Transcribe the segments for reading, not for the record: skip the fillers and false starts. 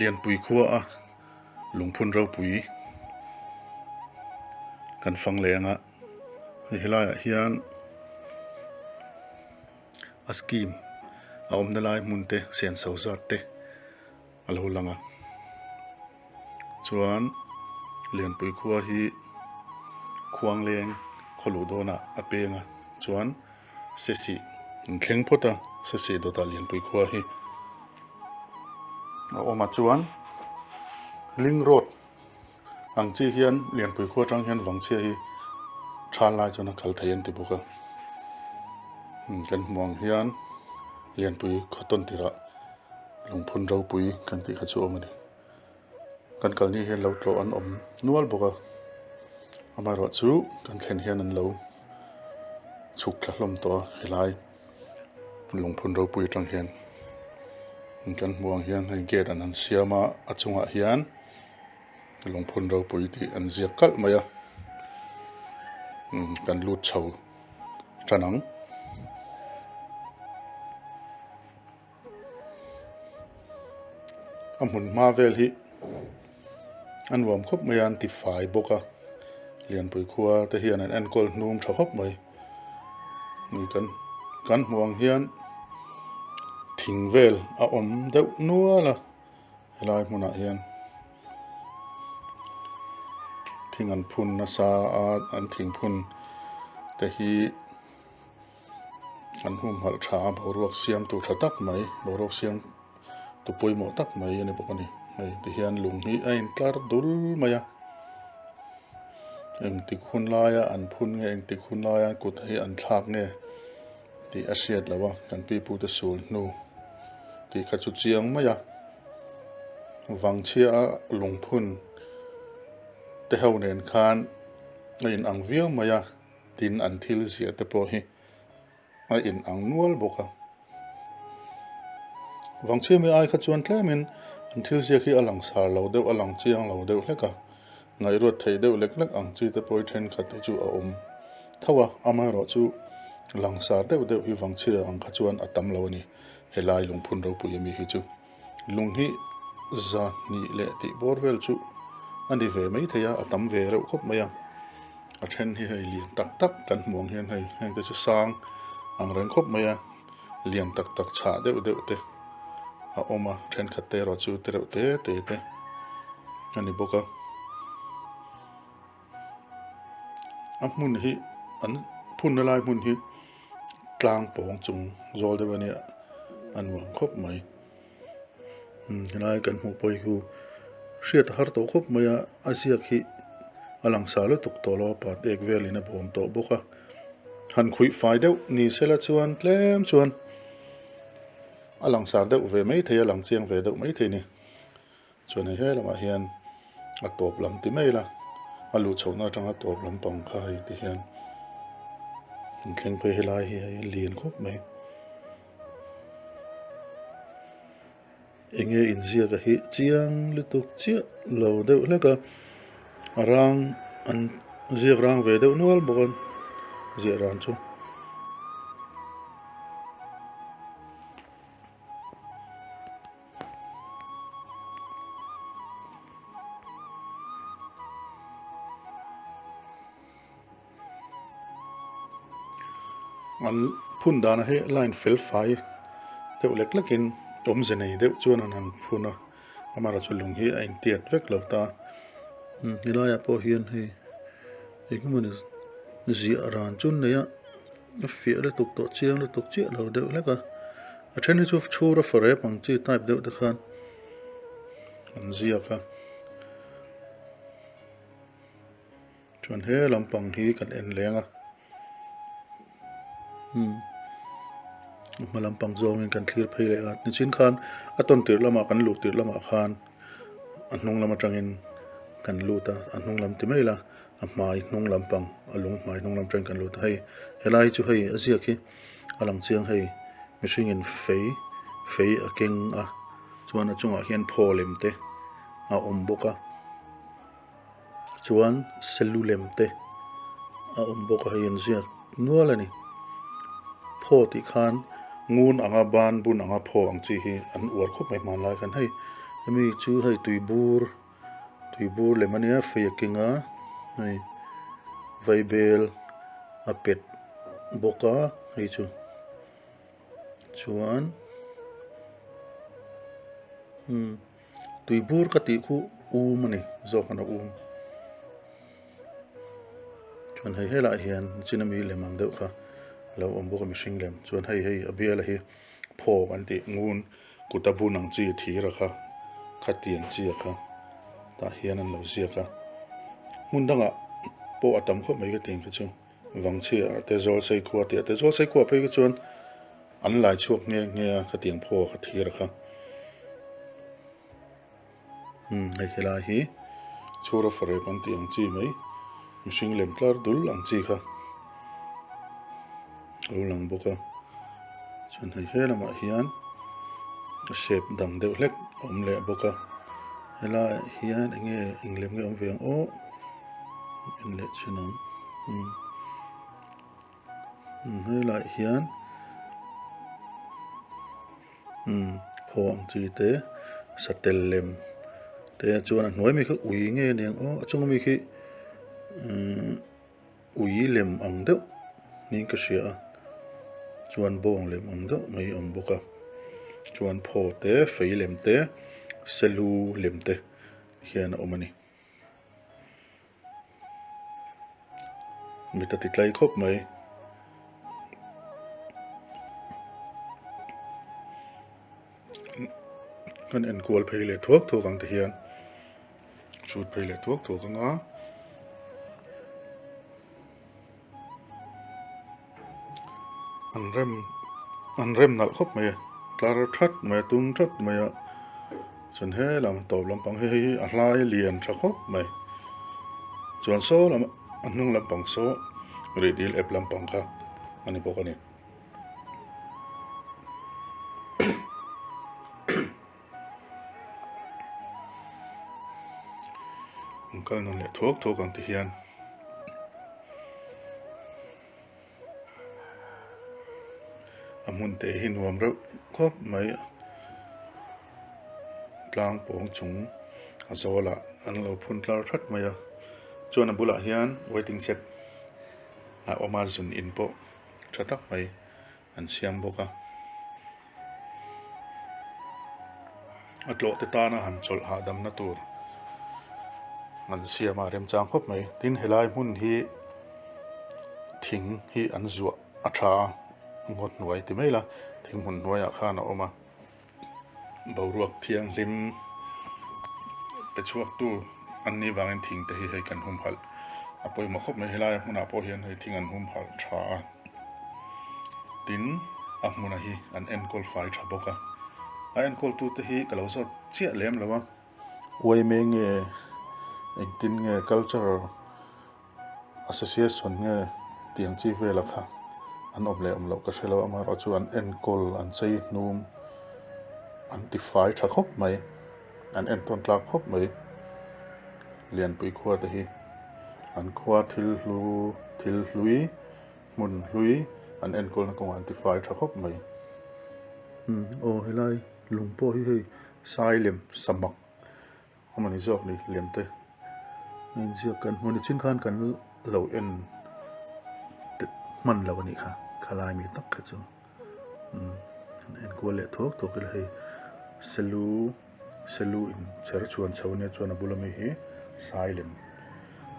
Lianpui khua a lungphun ropui kan fang leng a hei helaiah hian a scheme a awmna lai hmun te senso zat te a lo lang a chuan Lianpui khua hi Khuangleng khawluh dawnah a peng a chuan. Sesih an thleng phawt a, Sesih dawtah Lianpui khua hi a awm a chuan Ling Road ang chi hian Lianpui khua atang hian Vangchhia hi tha lai chuan a kal thei an ti bawk a, kan hmuh ang hian Lianpui khaw tawn tirah lungphun ropui kan tih kha chu a awm a ni. Kan kalni hian lo tlawh an awm nual bawk a, amaherawh chu kan thlen hian an lo chhuk thla hlawm tawh a helai lungphun ropui atang hian kan hmuh ang hian hei gate an han siam a a chungah hian lungphun ropui tih an ziak kalh mai a kan lut chho tan ang. A hmun hma vel hi a nuam khawp mai a an ti fai bawk a lianpui khua te hian an enkawl hnum tha khawp mai ni kan kan hmuh ang hian thing vel a awm deuh nual a helai hmunah hian thing an phun nasa a an thing phun te hi. An humhalh tha a, boruak siamtu tha tak mai, boruak siamtu pawimawh tak mai a ni bawk a ni. Hei tihian lung hi a intlar dul mai a, engtik hun laia an phun nge engtik hun laia kut hi an thlak nge tih a hriat loh a, kan pipute sul hnu tih kha chu chiang mai a. Vangchhia a lungphun te ho nen khan a inang viau mai a. Tin, an thil ziah te pawh hi a in ang nual bawk a. Vangchhia mi ai kha chuan tlemin an thil ziak hi a lang sar lo deuh, a lang chiang lo deuh hlek a. Ngaihruat theih deuh lek lek ang chi te pawh hi thenkhat hi chu a awm tho a, amaherawhchu langsar deuh deuh hi Vangchhia ang kha chuan a tam lo a ni, helai lungphun ropui ami hi chu. Lung hi 200 leh tih bawr vel chu a ni ve maithei a, a tam ve reuh khawp mai a. A then hi hei lian tak tak kan hmuh ang hian hei heng te chu sang ang reng khawp mai a lian tak tak chhah deuh deuh te a awm a thenkhat te erawh chu te reuh te te te a ni bawk a a hmun hi an phunna lai hmun hi tlang pawng chung zawl deuh a nia a nuam khawp mai. Helai kan hmuh pawh hi khu hriat a har tawh khawp mai a, a ziak hi a langsar lutuk tawh lo a pat ek velin a bawm tawh bawk a, han khuih fai deuh ni sela chuan tlem chuan a langsar deuh ve mai thei a, lang chiang ve deuh mai thei a ni. Chuan hei he lamah hian a tawp lam ti mai ila a luh chhohna atanga tawp lampang kha hei ti hian an thleng phei helai hi hei a lian khawp mai. Enge inziak a hi chiang lutuk chiah lo deuh hlek a, a rang an ziak rang ve deuh nual bawk a ziah ran chu. An phun dana hi line fel fai deuh lek lekin awmze nei deuh chuan an han phun a amaherawhchu chu lung hi a intiat vek lo ta helaiah pawh hian hei engemaw ziah ran chu an nei a. A fiah lutuk tawh chiang lutuk chiah lo deuh hlek a, a then hi chu chhur a farep ang chi type deuh te khan an ziak a, chuan he lampang hi kan en leng a, umm a hma lampang zawngin kan thlir phei leh a, nichin khan a tawn tirh lamah kan luh tirh lamah khan a hnung lam atangin kan lut a, a hnung lam ti mai ila. A hmai hnung lampang a lung hmai hnung lam atangin kan lut a hei helai chu hei a ziak hi a lang chiang hei mihringin fei fei a keng a chuan a chungah hian phaw lem te a awm bawk a chuan selu lem te a awm bawk a hei an ziak nual a ni phaw tih khan ngun anga ban bun anga phaw ang chi hi an uar khawp mai hmanlai khan hei. Hemi chu hei tui bur tui bur lem ania fei a keng a hei vaibel a pet bawk a hei chu chuan umm tui bur ka tih khu um a ni zawk an a um chuan hei helaiah hian chin ami lem ang deuh kha a lo awm bawk a mihring lem chuan hei hei a biala hi phawk an tih ngun kut a bun ang chi thir a kha khatiang chi a kha tah hian an lo ziak a hmun dangah pawh a tam khawp mai ka tih ang kha chu vangchhia ah te zawl sei khua tih ah te zawl sei khua phei kha chuan an lai chhuak nghe nghe a khatiang phaw kha thir a kha. Umm hei helai hi chhura farep an tih ang chi mai mihring lem tlar dul ang chi kha a lo lang bawk a chuan hei he lamah hian a shape dang deuh hlek a awm leh bawk a helaiah hian eng nge eng lem nge awm ve ang aw en leh chin ang umm. Helaiah hian umm phaw ang chi te satel lem te chuan a hnuai mi khi ui nge ni ang aw a chung ami khi umm ui lem ang deuh niin ka hria a chuan bawng lem ang deuh mai a awm bawk a chuan phaw te fei lem te selu lem te hian a awm a ni. Mit a ti tlai khawp mai. Kan enkual phei leh thuak thuak ang te hian chhut phei leh thuak thuak ang a. An rem an rem nalh khawp mai a tlar that mai a tum that mai a chuan he lam tawp lampang hi hei hi a hlai lian tha khawp mai chuan saw lam a hnung lampang saw rih dil ep lampang kha a ni bawk a ni. An kal nawn leh thuak thuak ang ti hian a hmun te hi nuam reuh khawp mai tlang pawng chung a zawl ah an lo phun tlar that mai a chuan a bulah hian waiting shed a awm a zun in pawh tha tak mai. an siam bawk a a tlawh te tana han chawlh hahdamna tur an siam a remchang khawp mai tin helai hmun hi thing hi an zuah a tha a ngaw hnuai ti mai ila thing hmun hnuaiah khan a awm a. Boruak thianghlim pe chhuaktu an nih vangin thing te hi hei kan humhalh a pawimawh khawp mai. Helai hmunah pawh hian hei thing an humhalh tha a, tin a hmuna hi an enkawl fai tha bawk a. A enkawltute hi ka lo zawt chiah lem lo a, uaime nge engtin nge cultural Association nge tiang chi vela kha an awm leh awm loh ka hre lo amaherawh chu an enkawl an chei hnum an ti fai tha khawp mai an entawn tlak khawp mai Lianpui khua te hi an khua thil hlu thil hlui hmun hlui an enkawlna kawngah an ti fai tha khawp mai umm aw helai lung pawh hi hei sai lem samak. Amah ni zawk ni lem te a inziak kan hmu nichin khan kan lo en hman lo anih kha khalai mi tak kha chu umm an en kual leh thuak thuak ila hei selu selu in chher chhuan chho ania chuan a bula mi hi sai lem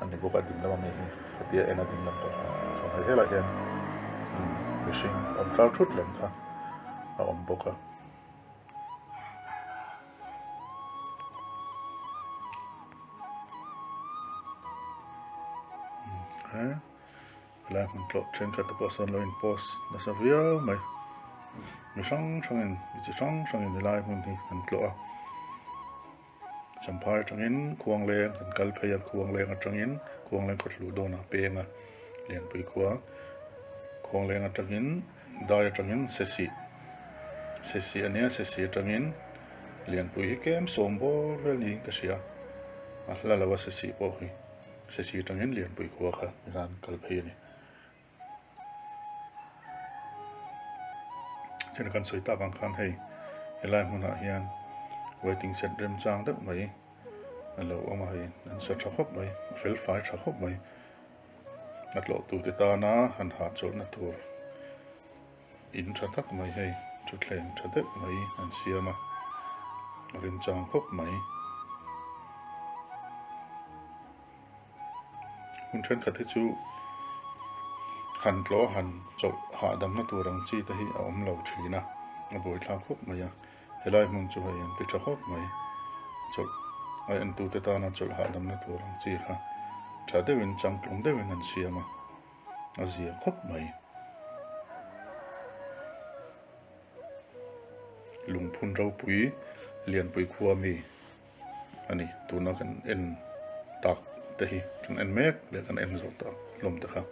a ni bawk a ding lama mi hi hetia en a ding lam tawh kha chuan hei helaiah hian umm mihring awm tlar thut lem kha a awm bawk a. Helai hmun tlawh thenkhat te pawh sawn lo in post nasa viau mai mi hrang hrangin mi chi hrang hrangin helai hmun hi an tlawh a Champhai atangin Khuangleng an kal phei a Khuangleng atangin Khuangleng khawthluh dawnah peng a Lianpui khua Khuangleng atangin. Dai atangin Sesih Sesih a nia Sesih atangin Lianpui hi kem sawm bawr vel niin ka hria a hla lo a Sesih pawh hi Sesih atangin Lianpui khua kha tikhan kal phei a ni. Chuan kan sawi tak ang khan hei helai hmunah hian. Waiting shed remchang deuh mai a lo awm a hei an sa tha khawp mai a fel fai tha khawp mai a tlawh tu te tana han hahchawlhna tur in tha tak mai hei thutthleng tha deuh mai an siam a a remchang khawp mai. Hmun thenkhat hi chu han tlawh han chawlh hahdamna tur ang chi te hi a awm lo thin a, a buaithlak khawp mai a, helai hmun chu hei an ti tha khawp mai, chawlh a entute tana chawlh hahdamna tur ang chi kha tha deuhin changtlung deuhin an siam a, a zia khawp mai. Lungphun ropui Lianpui khua mi. a ni tuna kan en tak te hi kan en mek leh kan en zawh tak hlawm te kha.